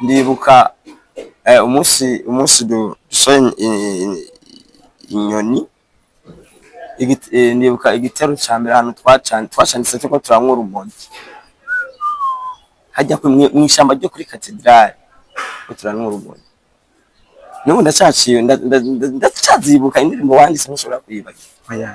Ndibuka umunsi dusohoye inyoni. Ndibuka igitero ca mbere ahantu twacanditse turiko turanywa urumogi hajya mw'ishamba ryo kuri katedrale ko turanywa urumogi. N'ubu ndacaciye, ndacazibuka indirimbo wanditse, ntushobora kuyibagira. Oya.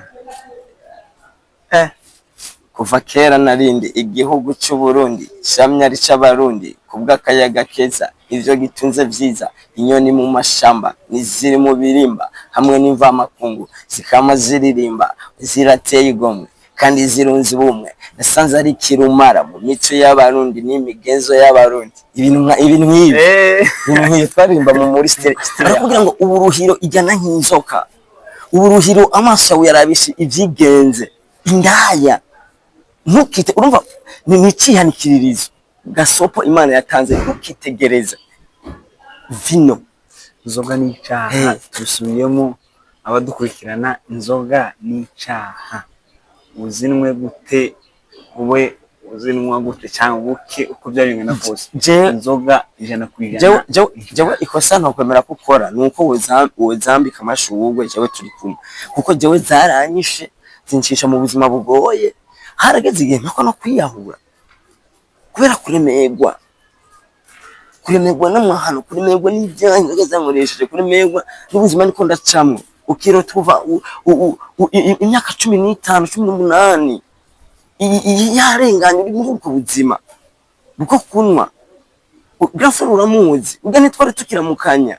Kuva kera narindi igihugu c'Uburundi camye ari c'Abarundi kubw'akayaga keza, ivyo gitunze vyiza, inyoni mu mashamba n'iziri mu birimba hamwe n'imvamakungu zikama ziririmba, zirateye igomwe kandi zirunze ubumwe. Nasanze ari kirumara mu mico y'Abarundi n'imigenzo y'Abarundi. Ibintu nk'ibi, ibintu nk'ibi twaririmba muri style. Barakubwira ngo uburuhiro ijyana nk'inzoka, uburuhiro amaso yawe yarabishe ivyigenze indaya, ntukite. Urumva ni icihanikiririzo gasopo Imana yatanze: ntukitegereze vino. Inzoga ni icaha. Tubisubiyemo, abadukurikirana, inzoga ni icaha. Uzinwe gute, ube uzinwa gute cyangwa buke, uko byaba bingana kose, inzoga 100%. Jewe ikosa ntokwemera ko ukora ni uko wozambika amashurwe. Jewe turi kumwe kuko jewe zaranyishe, zincisha mu buzima bugoye. Harageze igihe mpakwa no kwiyahura kubera kuremerwa n'amahano, kuremerwa n'ibyaha inzoga zankoresheje, kuremerwa n'ubuzima niko ndacamwo. Ukiro tuva imyaka 15, 18 yarenganye uri muri ubwo buzima bwo kunywa. Grand frère uramuzi, ubwo ntitwari tukiramukanya,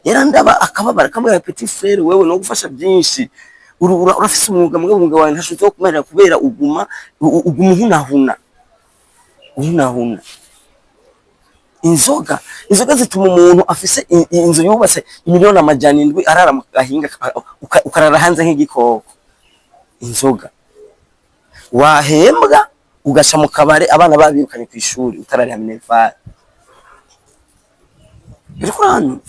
yarandaba akababara, akambwira: "Petit frère, wewe no gufasha byinshi, urafise umwuga, mugabo umwuga wawe ntashobora wo kumarira kubera uguma uhunahuna uhunahuna inzoga." Inzoga zituma umuntu afise inzu yubatse imiliyoni 700 arara mu gahinga, ukarara hanze nk'igikoko. Inzoga wahembwa ugaca mu kabare, abana babirukanye ku ishuri, utarariha minerval. Uriko uranyumva?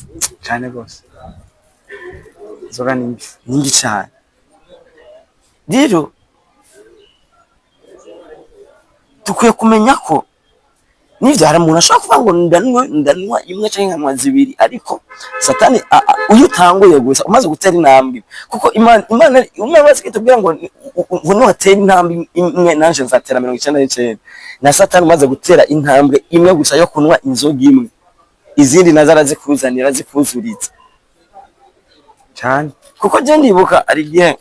Cyane rwose, inzoga ni mbi. Ni mbi cane. Rero dukwiye kumenya ko nivyo hari umuntu ashobora kuvuga ngo ndanywa imwe canke nkanywa zibiri, ariko Satani iyo utanguye gusa, umaze gutera intambwe, kuko Imana bazi kitubwira ngo ngo nuwatera intambwe imwe nanje nzatera 99. Na Satani umaze gutera intambwe imwe gusa yo kunywa inzoga imwe, izindi nazo arazikuzanira, arazikuzuriza. Cyane. Kuko je ndibuka ari igihe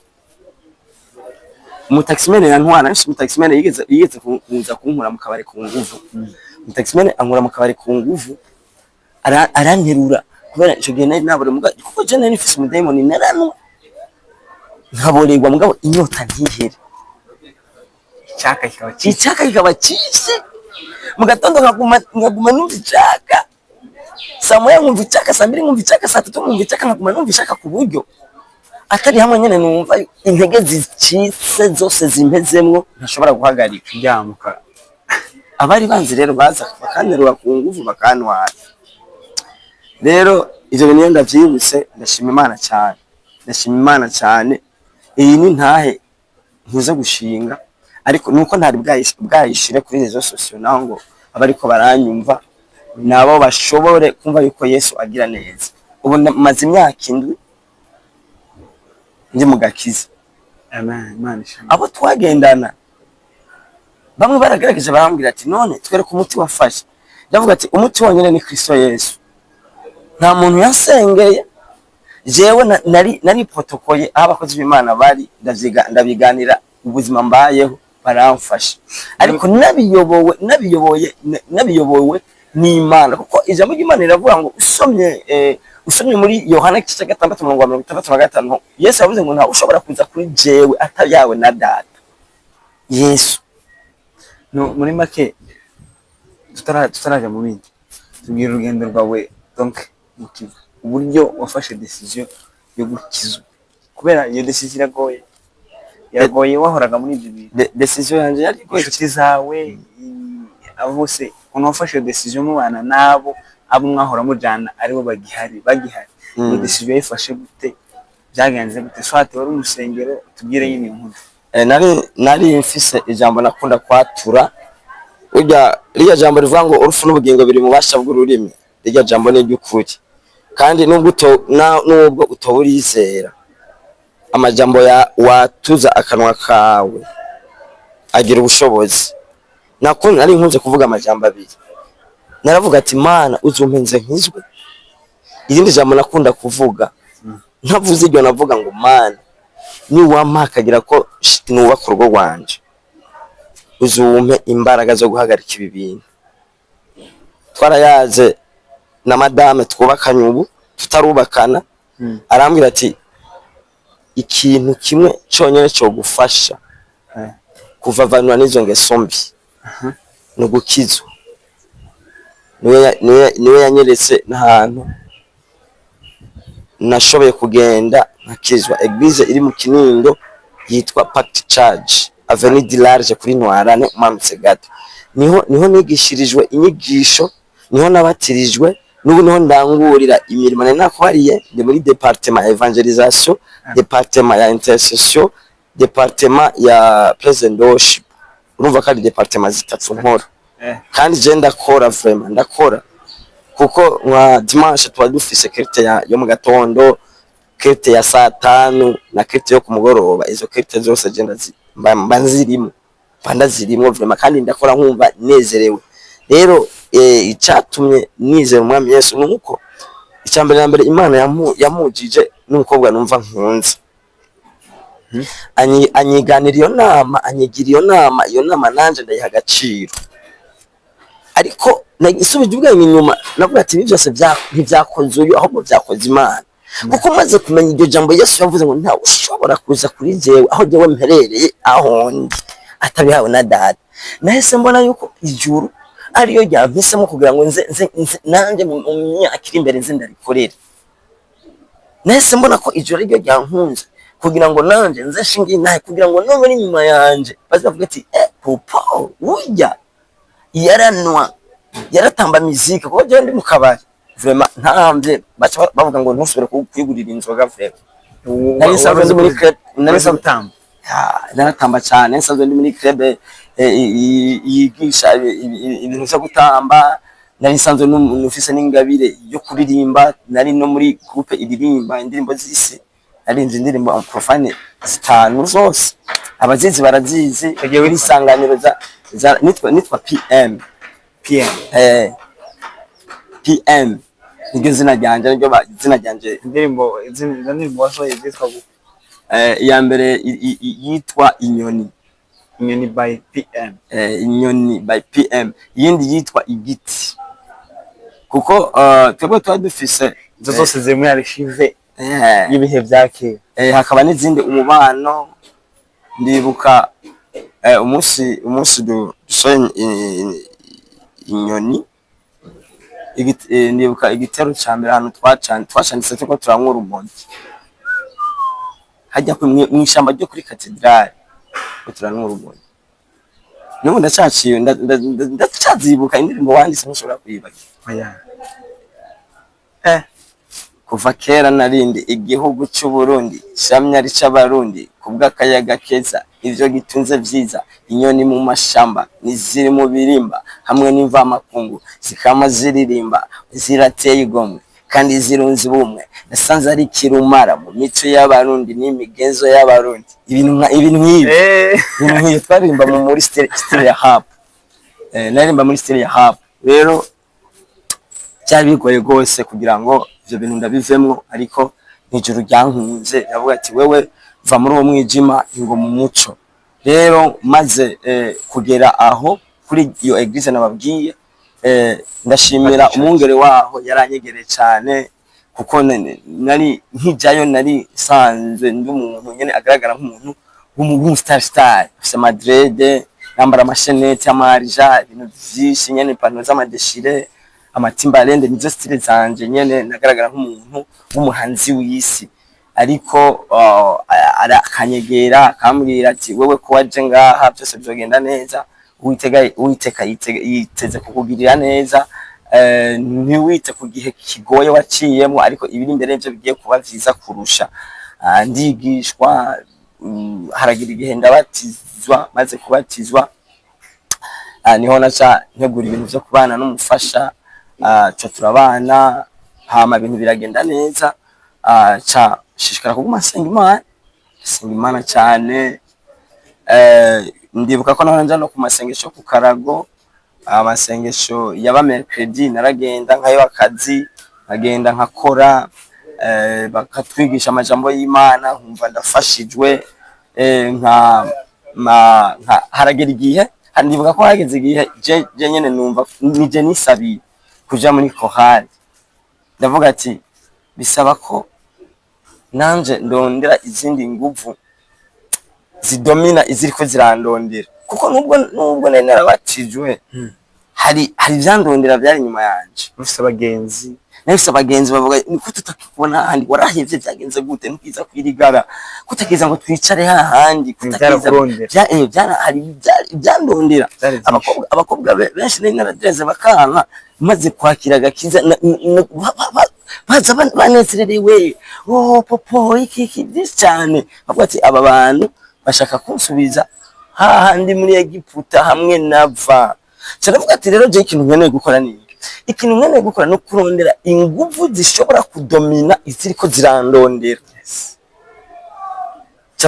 umutaximene yantwara nafise, umutaximene yigeze kuza kunkura mu kabari ku nguvu. Umutaximene ankura mu kabari ku nguvu, aranterura kubera ico gihe nari nabure muga, kuko je nari nfise umudayimoni, naranwa nkaborerwa, mugabo inyota ntihere. Icyaka kikaba cyinshi. Icaka kikaba cyinshi. Mu gatondo nkaguma numva icaka, saa 1 nkumva icaka, saa 2 nkumva icaka, saa 3 nkumva icaka, nkaguma numva icaka ku buryo atari hamwe nyene numva intege zicitse zose zimpezemwo, ntashobora guhagarika. Kuryamuka. Abari banzi rero baza bakanterura ku nguvu, bakantwara. Rero ivyo bintu iyo ndavyibutse ndashima Imana cyane, ndashima Imana cyane. Iyi ni ntahe ntuze gushinga, ariko nuko ntari bwayishire kuri réseaux sociaux, naho ngo abariko baranyumva nabo bashobore kumva yuko Yesu agira neza. Ubu maze imyaka 7 ndi mu gakiza. Amen, Imana ishimwe. Abo twagendana bamwe baragerageje, barambwira ati: "None twereke umuti wafashe." Ndavuga ati: "Umuti wonyine ni Kristo Yesu." Nta muntu yansengeye jewe, nari protokoye aho abakozi b'Imana bari, ndavyiga, ndabiganira ubuzima mbayeho, baramfasha, ariko nabiyobowe n'Imana, kuko ijambo ry'Imana riravuga ngo usomye muri Yohana igice cya 6 umurongo wa 65, Yesu yavuze ngo: "Ntawe ushobora kuza kuri jewe atabyawe na Data." Yesu. No, muri make, tutaraja mu bindi, tubwira urugendo rwawe, donc mukiza, uburyo wafashe décision yo gukizwa, kubera iyo décision iragoye, iragoye, wahoraga muri ibyo bintu. Décision yanje yari igoye. Inshuti zawe, abo bose, ukuntu wafashe iyo décision mubana n'abo, abo mwahora mujana aribo bagihari, iyo décision yayifashe gute? Byagenze gute? Soit wari umusengero, tubwire nyine iyo nkuru. Nari mfise ijambo nakunda kwatura, burya ririya jambo rivuga ngo urupfu n'ubugingo biri mu bubasha bw'ururimi. Rirya jambo ni iry'ukuri, kandi nubwo utoba urizera, amajambo ya watuza akanwa kawe agira ubushobozi. Nako nari nkunze kuvuga amajambo abiri, naravuga ati: "Mana, uzumpenze nkizwe." Irindi jambo nakunda kuvuga, ntavuze iryo, navuga ngo: "Mana, niwampa akagira ko nubaka urugo rwanje, uzumpe imbaraga zo guhagarika ibi bintu." Twarayaze na madame twubakanye ubu, tutarubakana, arambwira ati: "Ikintu kimwe cyonyine cyogufasha kuvavanura n'izo ngeso mbi ni ugukizwa." Niwe yanyeretse n'ahantu nashoboye kugenda nkakizwa, église iri mu Kinindo yitwa Pact Church, Avenue du Large, kuri Ntwarane umanutse gato. Niho nigishirijwe inyigisho, niho nabatirijwe, n'ubu niho ndangurira imirimo nari nakubariye. Ndi muri département ya évangélisation, département ya intercession, département ya praise and worship. Urumva ko ari département zitatu nkora. Kandi je ndakora, vraiment ndakora, kuko nka dimanche tuba dufise culte yo mu gatondo, culte ya saa 5 na culte yo ku mugoroba. Izo culte zose je mba nzirimo, mba ndazirimo vraiment, kandi ndakora nkumva nezerewe. Rero icatumye nizera Umwami Yesu ni uko icya mbere na mbere Imana yamujije n'umukobwa numva nkunze. Anyiganira iyo nama, anyigira iyo nama, iyo nama nanje ndayiha agaciro. Ariko nasubije ubwenge inyuma, navuga ati: "Ibi byose ntibyakoze uyu, ahubwo byakoze Imana." Kuko maze kumenya iryo jambo Yesu yavuze ngo: "Ntawe ushobora kuza kuri jewe, aho jewe mperereye, aho ndi, atabihawe na Data," nahise mbona yuko ijuru ariyo ryampisemo kugira ngo nze nanjye mu myaka iri imbere nze ndarikorere. Nahise mbona ko ijuru ariryo ryankunze kugira ngo nanje nze nshinge intahe, kugira ngo none n'inyuma yanje bazavuga ati: "Eh, popo burya yaranwa, yaratamba miziki." Kuko jewe ndi mu kabari, vraiment ntambye, baca bavuga ngo: "Ntusubire kwigurira inzoga." Vraiment nari nsanzwe ndi muri club, nari nsanzwe gutamba. Ya, naratamba cyane. Nsanzwe ndi muri club yigisha ibintu vyo gutamba. Nari nsanzwe nufise n'ingabire yo kuririmba, nari no muri groupe iririmba indirimbo z'isi. Narinze indirimbo en profane zitanu zose, abazizi barazizi. Yagiye Kuri witwa? Isanganiro za nitwa PM. PM. PM niryo zina ryanje, niryo zina ryanje. Indirimbo, izo ndirimbo wasohoye zitwa gute? Iya mbere yitwa Inyoni. Inyoni by PM. Inyoni by PM. Iyindi yitwa Igiti, kuko twebwe tuba dufise Izo zose ziri muri archive y'ibihe vya kera. Hakaba n'izindi, Umubano. Ndibuka umunsi dusohoye Inyoni, ndibuka igitero ca mbere ahantu twacanditse turiko turanywa urumogi hajya mw'ishamba ryo kuri katedrali, ko turanywa urumogi. N'ubu ndacaciye, ndacazibuka. Indirimbo wanditse ntushobora kuyibagira. Oya. Kuva kera narindi igihugu c'Uburundi shamya rica abarundi kubw'akayaga keza, ivyo gitunze vyiza, inyoni mu mashamba niziri mu birimba, hamwe n'imvamakungu zikama ziririmba, zirateye igomwe kandi zirunze ubumwe. Nasanze ari kirumara mu mico y'Abarundi n'imigenzo y'Abarundi. Ibintu nk'ibi, ibintu nk'ibi twaririmba muri style ya rap. Naririmba muri style ya rap. Rero byari bigoye rwose kugira ngo ivyo bintu ndabivemwo, ariko nijoro ryankunze, yavuga ati: "Wewe va muri uwo mwijima, ingo mu muco." Rero maze kugera aho kuri iyo église nababwiye, ndashimira umwungere waho, yaranyegereye cyane, kuko nari nkijayo nari nsanzwe ndi umuntu nyene agaragara nk'umuntu w'umu star, afise ama dreads, yambara ama chaînettes, amarija, ibintu vyinshi nyene, ipantaro z'ama déchirés, ama Timberland, nizo style zanje nyene. Nagaragara nk'umuntu w'umuhanzi w'isi. Ariko akanyegera, akambwira ati: "Wewe ko waje ngaha, byose bizogenda neza. Uwiteka yiteze kukugirira neza. Ntiwite ku gihe kigoye waciyemo, ariko ibiri imbere nivyo bigiye kuba vyiza kurusha." Ndigishwa, haragira igihe ndabatizwa. Maze kubatizwa, niho naca ntegura ibintu vyo kubana n'umufasha. Ca turabana, hama ibintu biragenda neza. Ca shishikara kuguma nsenga Imana, nsenga Imana cyane. Ndibuka ko nahora nja no ku masengesho ku Karago, amasengesho yaba mercredi naragenda nkayo akazi, nkagenda nkakora, bakatwigisha amajambo y'Imana, nkumva ndafashijwe. Nka ma nka haragera igihe, ndibuka ko hageze igihe je nyene numva nije nisabiye kuja muri chorale. Ndavuga ati bisaba ko nanje ndondera izindi nguvu zidomina iziriko zirandondera, kuko nubwo nari narabatijwe, hari ivyandondera vyari inyuma yanje. Mufise abagenzi. Nahise abagenzi bavuga niko tutakikubona ahandi, warahevye, vyagenze gute? Ntukiza kwirigara, kutakiza ngo twicare hahandi, kutakiza. Vyarakurondera. Hari ivyandondera. Vyari vyinshi. Abakobwa benshi nari naradereze bakanka, maze kwakira agakiza baza banezererewe, oh popo, iki iki, byinshi cyane. Bavuga ati aba bantu bashaka kunsubiza hahandi muri Egiputa hamwe nava. Ndavuga ati rero je ikintu nkeneye gukora ni iki? Ikintu nkeneye gukora no kurondera inguvu zishobora kudomina iziriko zirandondera.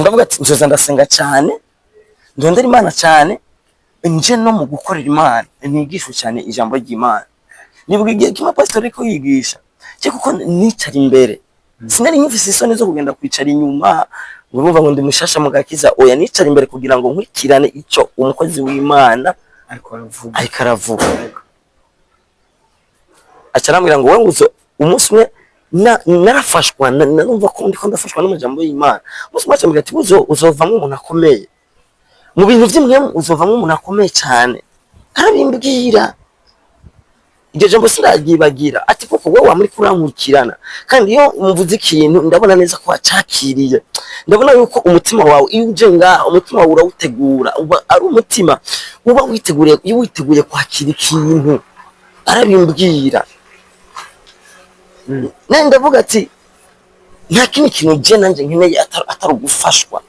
Ndavuga ati nzoza ndasenga cyane, ndondera Imana cyane, nje no mu gukorera Imana, nigishwe cyane ijambo ry'Imana. Nibuka igihe kimwe pastor ariko yigisha, je kuko nicara imbere, sinari nkifise isoni zo kugenda kwicara inyuma ngo urumva ngo ndi mushasha mu gakiza. Oya, nicara imbere kugira ngo nkurikirane ico umukozi w'Imana ariko aravuga. Ariko aravuga, aca arambwira ngo wowe uzo umunsi umwe narafashwa narumva ko ndiko ndafashwa n'amajambo y'Imana. Umunsi umwe acambwira ati uzo uzovamwo umuntu akomeye mu bintu vy'imwemu, uzovamwo umuntu akomeye cyane. Arabimbwira, iryo jambo sinaryibagira. Ati koko wowe wamuri kurankurikirana, kandi iyo mvuze ikintu ndabona neza ko wacakiriye, ndabona yuko umutima wawe iyo uje ngaha umutima wawe urawutegura, uba ari umutima uba witeguriye, iyo witeguye kwakira ikintu. Arabimbwira, nawe ndavuga ati nta kindi kintu je nanje nkeneye atari ugufashwa,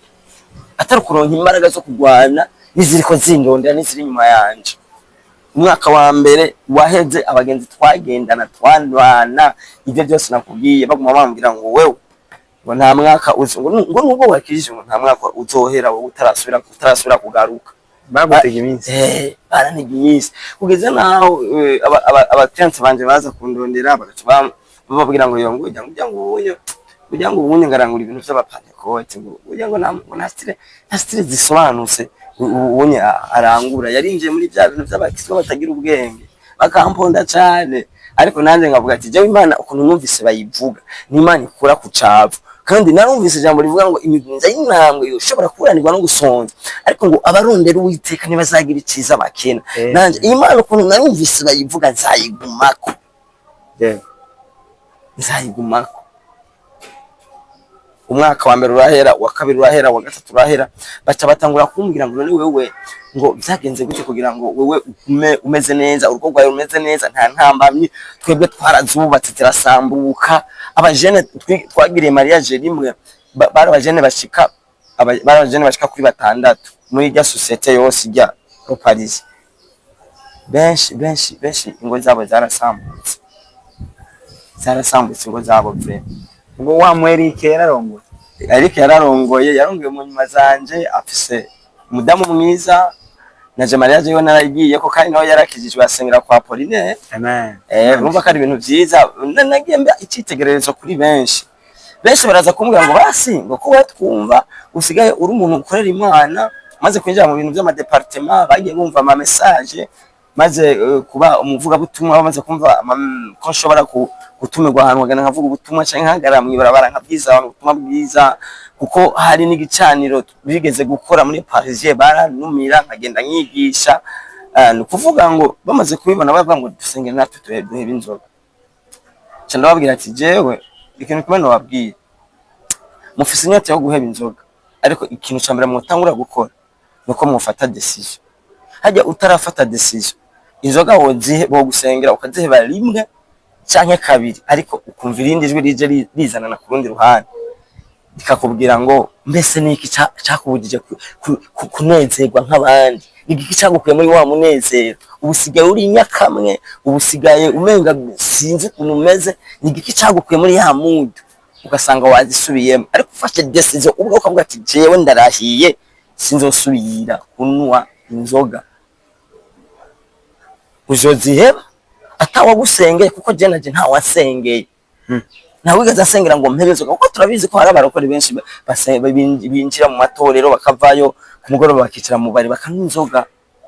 atari ukuronka imbaraga zo kurwana n'iziriko zindondera n'iziri inyuma yanje. Umwaka wa mbere waheze, abagenzi twagendana twanwana ibyo byose nakubwiye baguma bambwira ngo wewe ngo nta mwaka uzi ngo nubwo wakijije ngo nta mwaka uzohera wowe utarasubira kugaruka. Bagutega iminsi. Barantega iminsi kugeza naho abafiancé banje baza kundondera, bagaca bababwira ngo yo ngo ujya ngo ujya ngo ubunye ujya ngo ubunye ngarangura ibintu vy'abapantekote, ngo ujya ngo nta style zisobanutse ubunye arangura, yarinjiye muri bya bintu vy'abakristo batagira ubwenge. Bakamponda cane, ariko nanjye nkavuga ati jewe Imana ukuntu numvise bayivuga ni Imana ikura ku cavu, kandi narumvise ijambo rivuga ngo imigenzo y'intambwe yoshobora kuburanirwa no gusonza, ariko ngo abarondera Uwiteka ntibazagira iciza bakena. Nanje iyi Mana ukuntu narumvise bayivuga nzayigumako. Nzayigumako. Umwaka wa mbere urahera, uwa kabiri urahera, uwa gatatu urahera, baca batangura kumbwira ngo none wewe ngo vyagenze gute kugira ngo wewe ugume umeze neza, urugo rwawe rumeze neza, nta ntambamyi? Twebwe twarazubatse zirasambuka. Abajene twagiriye mariage rimwe, bari abajene bashika bari abajene bashika kuri 6 muri rya société yose ijya mu Paris. Benshi benshi benshi ingo zabo zarasambutse, zarasambutse ingo zabo vraiment. Ubwo wa mu Eric yararongoye? Eric yararongoye, yarongoye mu nyuma zanje, afise umudamu mwiza. Na mariage yo naragiye ko, kandi nawe yarakijijwe, asengera kwa Pauline. Amen. Urumva ko ari ibintu vyiza. Nagiye mba icitegererezo kuri benshi. Benshi baraza kumbwira ngo basi ngo ko twumva usigaye uri umuntu ukorera Imana, maze kwinjira mu bintu vy'amadépartement, bagiye bumva ama message, maze kuba umuvugabutumwa, bamaze kumva ko nshobora gutumirwa ahantu nkagenda nkavuga ubutumwa, canke nkahagarara mw'ibarabara nkabwiza abantu ubutumwa bwiza, kuko hari n'igicaniro bigeze gukora muri Parisien, barantumira nkagenda nkigisha. Ni ukuvuga ngo bamaze kubibona bavuga ngo dusenge natwe duhebe inzoga. Nca ndababwira ati jewe ikintu kimwe nobabwira, mufise inyota yo guheba inzoga, ariko ikintu ca mbere mwotangura gukora nuko mwofata décision. Hajya utarafata décision, inzoga wozihe, bogusengera ukaziheba rimwe canke kabiri, ariko ukumva irindi jwi rije rizanana ku rundi ruhande. Rikakubwira ngo mbese ni iki cakubujije kunezerwa nk'abandi? Ni iki cagukuye muri wa munezero? Ubu usigaye uri inyakamwe, ubu usigaye umenga sinzi ukuntu umeze. Ni igiki cagukuye muri ya mood? Ugasanga wazisubiyemo. Ariko ufashe decision ubwo ukavuga ati: "Jewe ndarahiye, sinzosubira kunywa inzoga," uzoziheba atawagusengeye, kuko je naje ntawasengeye, ntawigeze asengera ngo mpebe inzoga, kuko turabizi ko hari abarokore benshi binjira mu matorero, bakavayo ku mugoroba bakicara mu bari bakanywa inzoga.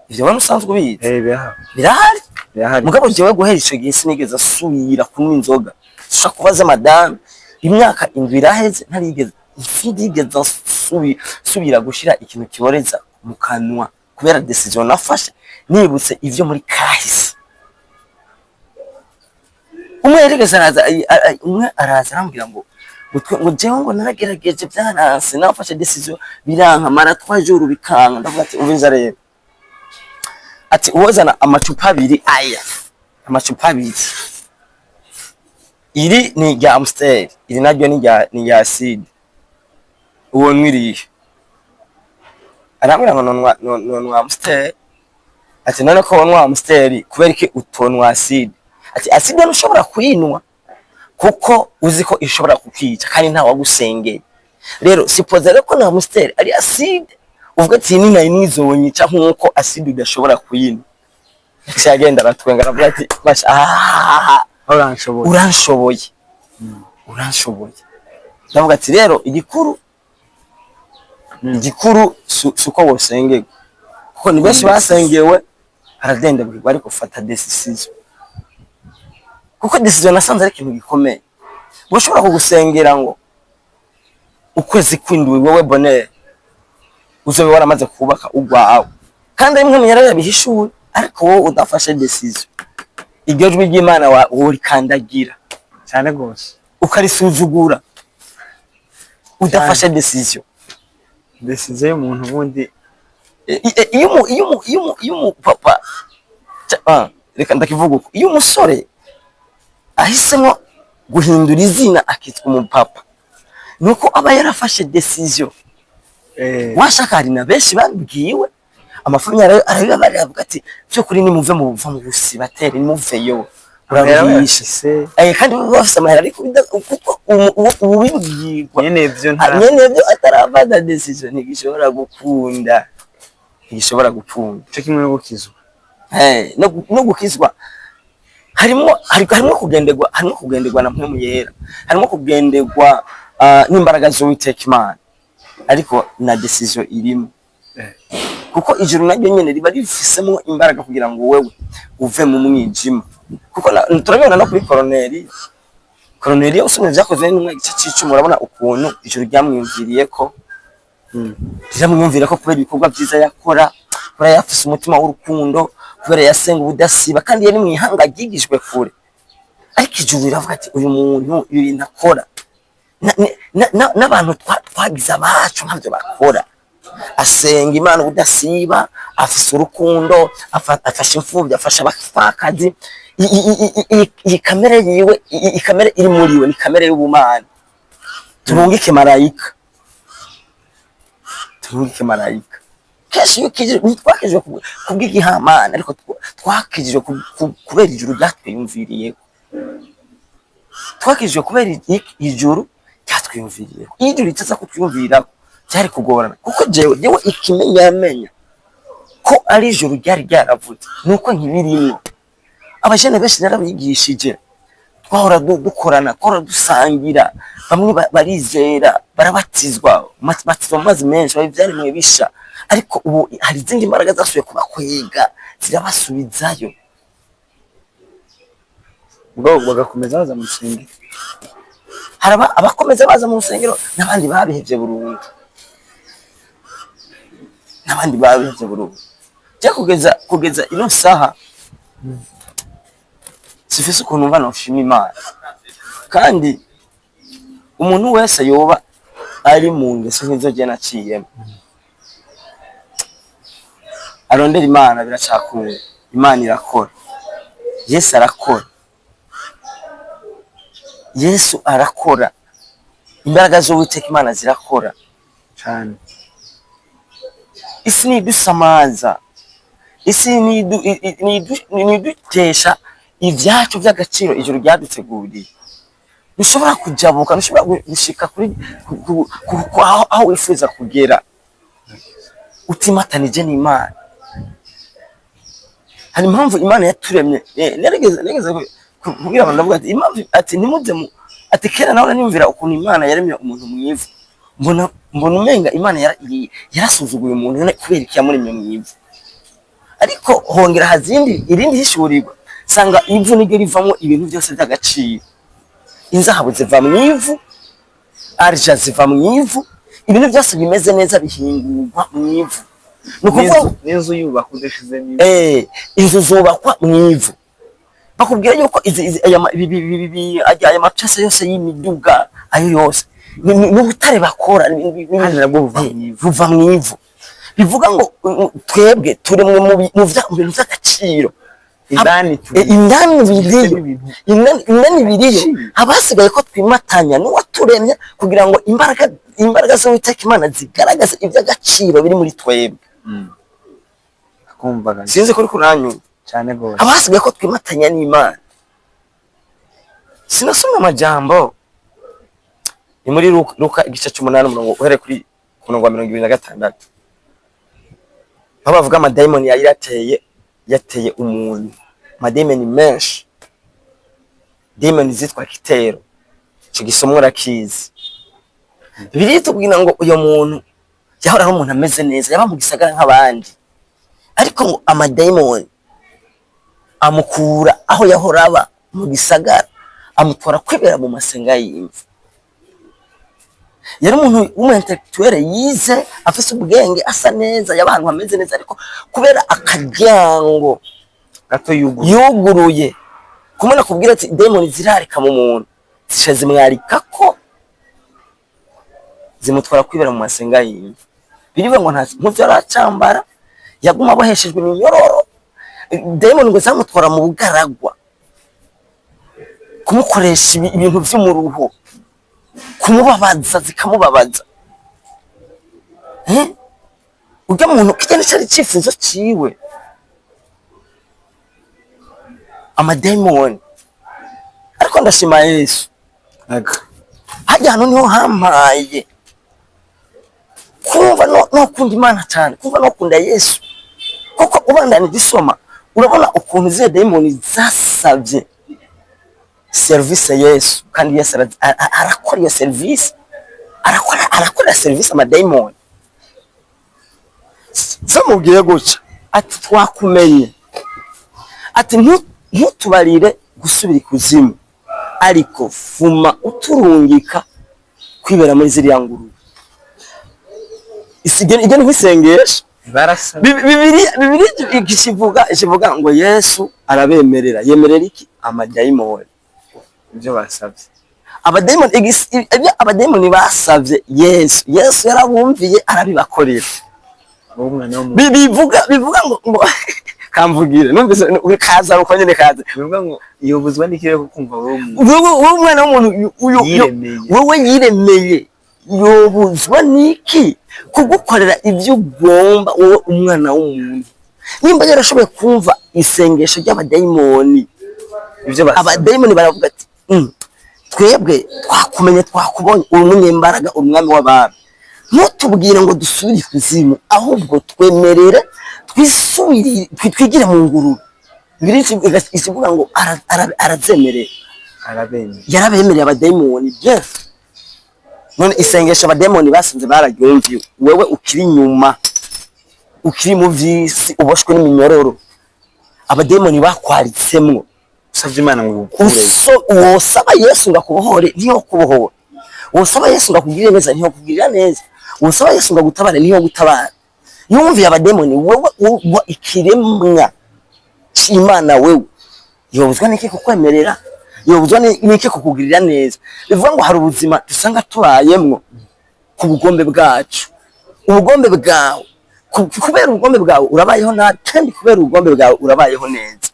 Ivyo bano usanzwe ubizi. Eh, birahari. Birahari. Birahari. Mugabo jewe guhera ico gihe sinigeze asubira kunywa inzoga. Ushobora kubaza madame, imyaka 7 iraheze ntarigeze, sinigeze subira gushira ikintu kiboreza mu kanwa, kubera decision nafashe nibutse ivyo muri kahise. Umwe yarigeze araza, umwe araza arambwira ngo jewe ngo naragerageje byaranse, nafashe decision biranka, mara 3 jours bikanka. Ndavuga ati: "Ubiza rero," ati, "uwozana amacupa abiri, aya amacupa abiri, iri ni irya Amstel, iri naryo ni irya Acide, uwo nwiriye?" Arambwira ngo nonwa Amstel. Ati: "None ko wonwa Amstel, kubera iki utonwa Acide?" Ati: "Acide ntushobora kuyinywa kuko uzi ko ishobora kukwica kandi nta wagusengeye. Rero suppose rero ko na Amstel ari acide, uvuga ati ni nayo nizonyica nkuko acide udashobora kuyinywa." Yaciye agenda aratwenga, aravuga ati: "Basha, ah, Uranshoboye. Uranshoboye, uranshoboye." Ndavuga ati: "Rero igikuru si uko wosengerwa, kuko ni benshi basengewe baradendebwirwa, ariko fata decision, kuko decision nasanze ari ikintu gikomeye. Ushobora kugusengera ngo ukwezi kw'indwi wewe Bonheur uzobe waramaze kubaka ugwawe, kandi rimwe mu yarabihishuye, ariko wowe udafashe decision, iryo jwi ry'Imana worikandagira Cyane rwose. ukarisuzugura udafashe decision." Decision y'umuntu ubundi. Iyo umupapa, reka ndakivuga uko, iyo umusore ahisemo guhindura izina akitwa umupapa, nuko aba yarafashe decision. Washaka hari na benshi babwiwe amafaranga, arabibabarira, avuga ati: "By'ukuri nimuve mu buva mu busibateri, nimuveyo, uraruhishe." Se. Kandi baba bafise amahera, ariko kuko ubibwirwa Nyene ivyo ntara. Nyene byo atarafata decision, ntigishobora gukunda, ntigishobora gukunda. Cyo kimwe no gukizwa. No gukizwa harimo kugenderwa na Mpwemu Yera, harimo kugenderwa n'imbaraga z'Uwiteka Imana, ariko na decision irimo, kuko ijuru naryo nyene riba rifisemo imbaraga kugira ngo wewe uve mu mwijima, kuko turabibona no kuri Koroneli. Koroneli, usomye Vyakozwe n'Intumwa igice c'icumi, urabona ukuntu ijuru ryamwiyumviriye ko riramwiyumvira ko kubera ibikorwa vyiza yakora, kubera yafise umutima w'urukundo, kubera yasenga ubudasiba, kandi yari mu ihanga ryigijwe kure. Ariko ijuru riravuga ati: "Uyu muntu ibi bintu akora, n'abantu twagize abacu ntabyo bakora. Asenga Imana ubudasiba, afise urukundo, afasha imfubyi, afasha abapfakazi. Iyi kamere yiwe, iyi kamere iri muri we ni kamere y'ubumana. Turungike marayika, turungike marayika." Kenshi iyo ukijijwe, ntitwakijijwe kubw'igihamana, ariko twakijijwe kubera ijuru ryatwiyumviriyeko. Twakijijwe kubera ijuru ryatwiyumviriyeko. Iyo ijuru ritaza kutwiyumvirako byari kugorana, kuko jewe ikimenyamenya ko ari ijuru ryari ryaravuze nuko nkibirimwo. Abajene benshi narabigishije, twahora dukorana, twahora dusangira, bamwe barizera, barabatizwa, batizwa mu mazi menshi, baba ivyaremwe bisha, ariko ubu hari izindi mbaraga zasubiye kubakwega zirabasubizayo. Ubwo bagakomeza baza mu rusengero. Hari abakomeza baza mu rusengero n'abandi babihevye burundu, n'abandi babihevye burundu. Je kugeza ino saha sifise ukuntu mva noshima Imana. Kandi umuntu wese yoba ari mu ngeso nk'izo je naciyemo, arondera Imana, biracakunda. Imana irakora, Yesu arakora, Yesu arakora. Imbaraga z'Uwiteka Imana zirakora Cyane. Isi nidusamaza, isi nidutesha ibyacu by'agaciro ijuru ryaduteguriye. Ntushobora kujabuka, ntushobora gushika kuri aho wifuza kugera utimatanije n'Imana. Hari impamvu Imana yaturemye. Narigeze kubwira abantu, ndavuga ati impamvu, ati ntimuze mu, ati kera nawe niyumvira ukuntu Imana yaremye umuntu mu ivu, mbona umenga Imana yarasuzuguye umuntu. None kubera iki yamuremye mu ivu? Ariko hongera hazindi irindi hishurirwa, sanga ivu niryo rivamo ibintu byose by'agaciro. Inzahabu ziva mu ivu, argent ziva mu ivu, ibintu byose bimeze neza bihingurwa mu ivu. Ni ukuvuga N'inzu yubaka udashizemo ivu. Inzu zubakwa mu ivu. Bakubwira yuko izi aya aya mapyese yose y'imiduga, ayo yose ni ubutare bakora Kandi nabwo buva mu ivu. Buva mu ivu. Bivuga ngo twebwe turemwe mu bintu by'agaciro. Indani turi Indani biriyo. ibintu Indani biriyo. Agaciro. Haba hasigaye ko twimatanya n'uwaturemye kugira ngo imbaraga z'Uwiteka Imana zigaragaze iby'agaciro biri muri twebwe. Akumvaga. Sinzi ko uri kuranyumva. Cyane rwose. Haba hasigaye ko twimatanya n'Imana. Sinasomye amajambo, ni muri Luka igice c'umunani, umurongo uhereye ku murongo wa 26, aho bavuga amadayimoni yari yateye umuntu, amadayimoni menshi, dayimoni zitwa Kitero. Ico gisomwa urakizi. Bibiliya itubwira ngo uyo muntu yahora ari umuntu ameze neza, yaba mu gisagara nk'abandi, ariko ngo amadayimoni amukura aho yahora aba mu gisagara, amutwara kwibera mu masenga y'imva. Yari umuntu w'umu intellectuel, yize, afise ubwenge, asa neza, yaba ahantu hameze neza, ariko kubera akaryango gato yuguruye, yuguruye, kumwe nakubwira ati demoni zirarika mu muntu, zisha zimwarika ko zimutwara kwibera mu masenga y'imva. Birivuga ngo nta muvyo aracambara, yaguma aboheshejwe iminyororo. Demoni ngo zamutwara mu bugaragwa, kumukoresha ibintu vy'umuruho, kumubabaza, zikamubabaza. Eh? Urya muntu kirya nicari icifuzo ciwe, amadayimoni. Ariko ndashima Yesu. Hajya hantu niho hampaye kumva no kunda Imana cyane, kumva no kunda Yesu, kuko ubandanije isoma urabona ukuntu ziriya dayimoni zasabye serivisi Yesu, kandi Yesu arakora iyo serivisi, arakora serivisi amadayimoni. Zamubwiye gutya ati: "Twakumenye," ati: "Ntutubarire gusubira ikuzimu, ariko fuma uturungika kwibera muri ziriya ngurube." Ibyo ni nk'isengesho. Barasa. Bibiliya ikivuga ngo Yesu arabemerera. Yemerera iki amadayimoni? Ibyo basabye. Abadayimoni, ibyo abadayimoni basabye Yesu, Yesu yarabumviye, arabibakorera. Wowe umwana w'umuntu. Bivuga ngo kamvugire numvise kaza uko nyene kaza. Bivuga ngo yobuzwa n'ikirere ko kumva wowe umuntu. Wowe umwana w'umuntu Yiremeye. Wowe yiremeye, yobuzwa n'iki kugukorera ibyo ugomba, wowe umwana w'umuntu? Nimba yarashoboye kumva isengesho ry'abadayimoni, Ibyo basabye. Abadayimoni baravuga ati: Twebwe twakumenye, twakubonye, uri umunyembaraga, uri umwami w'abami. Ntutubwire ngo dusubire ikuzimu, ahubwo twemerere twisubirire, twigire mu ngurube." Bibiliya ikivuga ngo arazemerera. Arabemeye. Yarabemereye abadayimoni, bien. None isengesho abadayimoni basinze bararyumviye, wewe ukiri inyuma, ukiri mu vy'isi, uboshwe n'iminyororo abadayimoni bakwaritsemwo, Usabye Imana ngo igukure. Wosaba Yesu ngo akubohore, niyo kubohora. Wosaba Yesu ngo akugirire neza, niyo kugirira neza. Wosaba Yesu ngo agutabare, niyo gutabara. Yumviye abademoni, wewe uba ikiremwa c'Imana, wewe yobuzwa n'iki kukwemerera? Yobuzwa n'iki kukugirira neza? Bivuga ngo hari ubuzima dusanga tubayemwo ku bugombe bwacu. Ubugombe bwawe, kubera ubugombe bwawe urabayeho nabi, kandi kubera ubugombe bwawe urabayeho neza.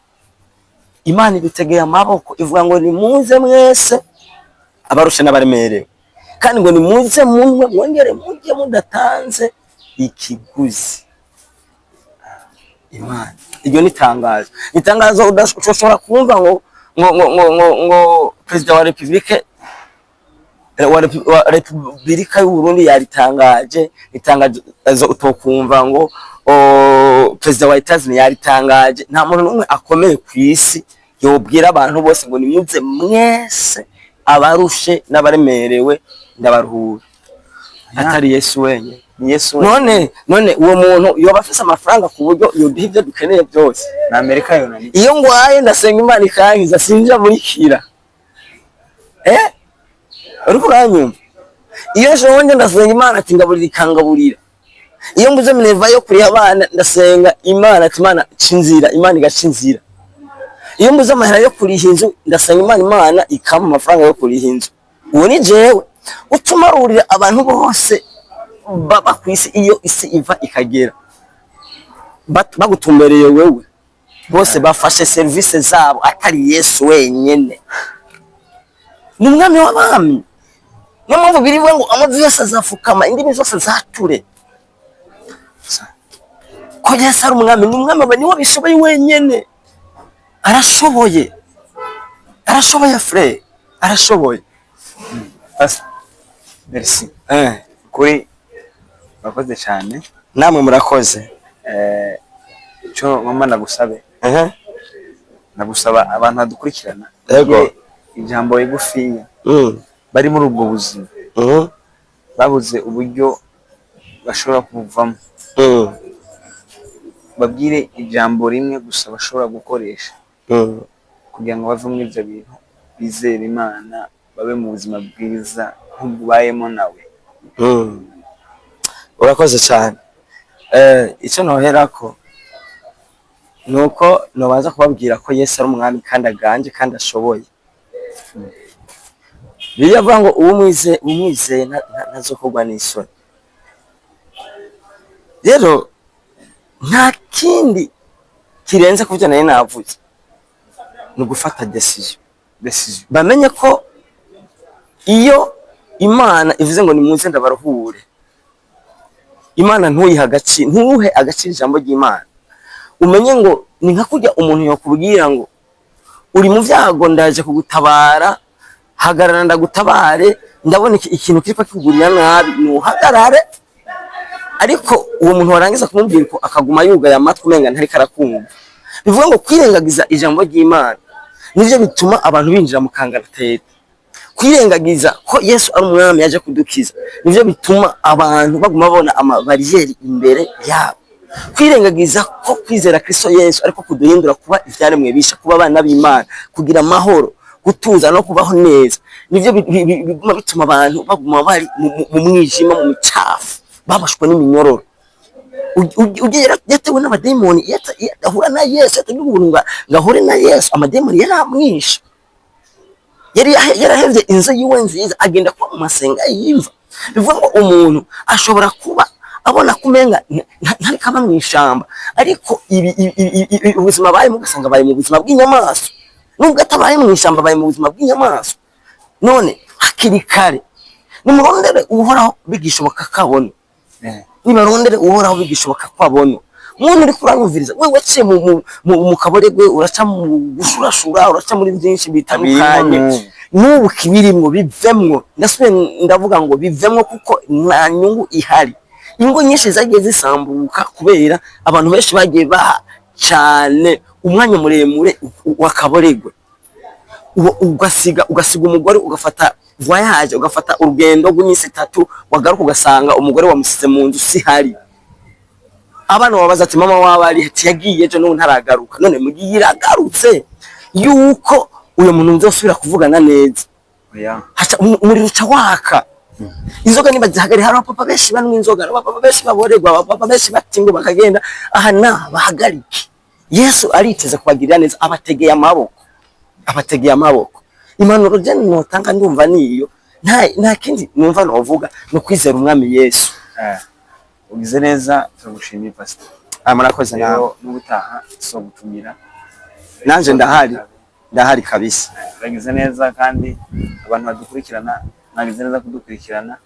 Imana igutegeye amaboko, ivuga ngo: "Nimuze mwese abarushe n'abaremerewe." Kandi ngo nimuze munywe, mwongere mujye mudatanze ikiguzi. Imana, iryo ni itangazo, itangazo udashobora kumva ngo perezida wa republike wa Repubulika y'u Burundi yaritangaje, itangazo utokumva ngo perezida wa Etats-Unis yaritangaje. Nta muntu n'umwe akomeye ku isi yobwira abantu bose ngo nimuze mwese abarushe n'abaremerewe, ndabaruhura, atari Yesu wenyine. Ni Yesu we. None uwo muntu yoba afise amafaranga ku buryo yoduha ibyo dukeneye byose? Na Amerika yonani. Iyo ngwaye ndasenga Imana ikankiza, sinja burikira. Uriko uranyumva? Iyo nshonje ndasenga Imana ati ngaburira, ikangaburira. Iyo mbuze minerval yo kuriha abana, ndasenga Imana ati Imana ca inzira, Imana igaca inzira. Iyo mbuze amahera yo kuriha inzu, ndasenga Imana, Imana ikampa amafaranga yo kuriha inzu. Uwo ni jewe utumarurira abantu bose baba ku isi, iyo isi iva ikagera, bagutumbereye wewe, bose bafashe serivisi zabo, atari Yesu wenyene. Ni umwami w'abami. Niyo mpamvu birivuga ngo amavi yose azafukama, indimi zose zature ko Yesu ari umwami. Ni umwami, aba niwe bishoboye wenyene. Arashoboye, arashoboye frère, arashoboye. Pastor, merci. Kuri urakoze cyane. Namwe murakoze. Icyo mama nagusabe, nagusaba abantu badukurikirana, Yego. ijambo rigufiya, bari muri ubwo buzima, babuze uburyo bashobora kubuvamo, babwire ijambo rimwe gusa bashobora gukoresha kugira ngo bave muri ibyo bintu, bizere Imana, babe mu buzima bwiza nk'ubwo ubayemo nawe. Urakoze cyane. Icyo noherako ni uko nobanza kubabwira ko Yesu ari umwami kandi aganje kandi ashoboye. Bibiliya avuga ngo uwumwizeye ntazokorwa n'isoni. Rero nta kindi kirenze ku byo nari navuze, ni ugufata decision. Decision. Bamenye ko iyo Imana ivuze ngo nimuze ndabaruhure, Imana ntuyihe agaciro, ntuhe agaciro ijambo ry'Imana. Umenye ngo ni nka kurya umuntu yakubwira ngo uri mu byago, ndaje kugutabara, hagarara ndagutabare, ndabona ikintu kiriko kikugurira nabi, nuhagarare. Ariko uwo muntu warangiza kumubwira ko akaguma yugaye amatwi, umenga ntariko arakumva. Bivuga ngo kwirengagiza ijambo ry'Imana nivyo bituma abantu binjira mu kangaratete. Kwirengagiza ko Yesu ari umwami yaje kudukiza nivyo bituma abantu baguma babona amabariyeri imbere yabo. Kwirengagiza ko kwizera Kristo Yesu ariko kuduhindura kuba ivyaremwe bisha, kuba abana b'Imana, kugira amahoro, gutuza no kubaho neza, nivyo biguma bituma abantu baguma bari mu mwijima, mu micafu, babashwe n'iminyororo. Ugiye yatewe n'abademoni, iyo adahura na Yesu, atagira ubuntu ngo ahure na Yesu, amademoni yaramwishe. Yari yarahevye inzu yiwe nziza, agenda kuba mu masenga y'imva. Bivuga ngo umuntu ashobora kuba abona ko umenga ntariko aba mw'ishamba, ariko ubuzima abayemo ugasanga abaye mu buzima bw'inyamaswa. Nubwo atabaye mw'ishamba, abaye mu buzima bw'inyamaswa. None hakiri kare nimurondere Uhoraho bigishoboka kabona. Nibarondere Uhoraho bigishoboka ko abona. Muntu uriko uranyumviriza, we waciye mu kaboregwe, uraca mu gushurashura, uraca muri byinshi bitandukanye, n'ubu kibirimwo, bivemwo. Ndasubiye ndavuga ngo bivemwo, kuko nta nyungu ihari. Ingo nyinshi zagiye zisambuka kubera abantu benshi bagiye baha cyane umwanya muremure w'akaboregwe. Ugasiga umugore, ugafata voyage, ugafata urugendo rw'iminsi 3, wagaruka ugasanga umugore wamusize mu nzu sihari. Abana babaza ati mama waba ari? Ati yagiye ejo, n'ubu ntaragaruka. None mugiye iragarutse yuko uyo muntu nzosubira kuvugana neza? Oya. Haca umuriro uca waka. Inzoga niba zihagari, hari abapapa benshi banywa inzoga, hari abapapa benshi baborerwa, abapapa benshi batingo bakagenda aha na bahagarike. Yesu ariteze kubagirira neza, abategeye amaboko, abategeye amaboko. Impanuro je notanga ndumva niyo, nta kindi numva novuga, ni ukwizera umwami Yesu. Ugize neza, turagushimiye Pastor. Ah, murakoze nawe. Rero n'ubutaha tuzogutumira. Nanje ndahari, ndahari kabisa. Uragize neza, kandi abantu badukurikirana Mwagize neza kudukurikirana.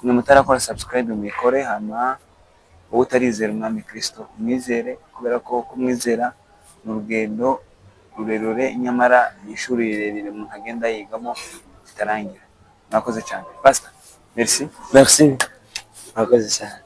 Mwe mutarakora subscribe, muyikore. Hama wowe utarizera Umwami Kristo, umwizere, kubera ko kumwizera ni urugendo rurerure, nyamara ni ishuri rirerire umuntu agenda yigamo ritarangira. Mwakoze cyane, Pastor, merci. Merci, mwakoze cyane.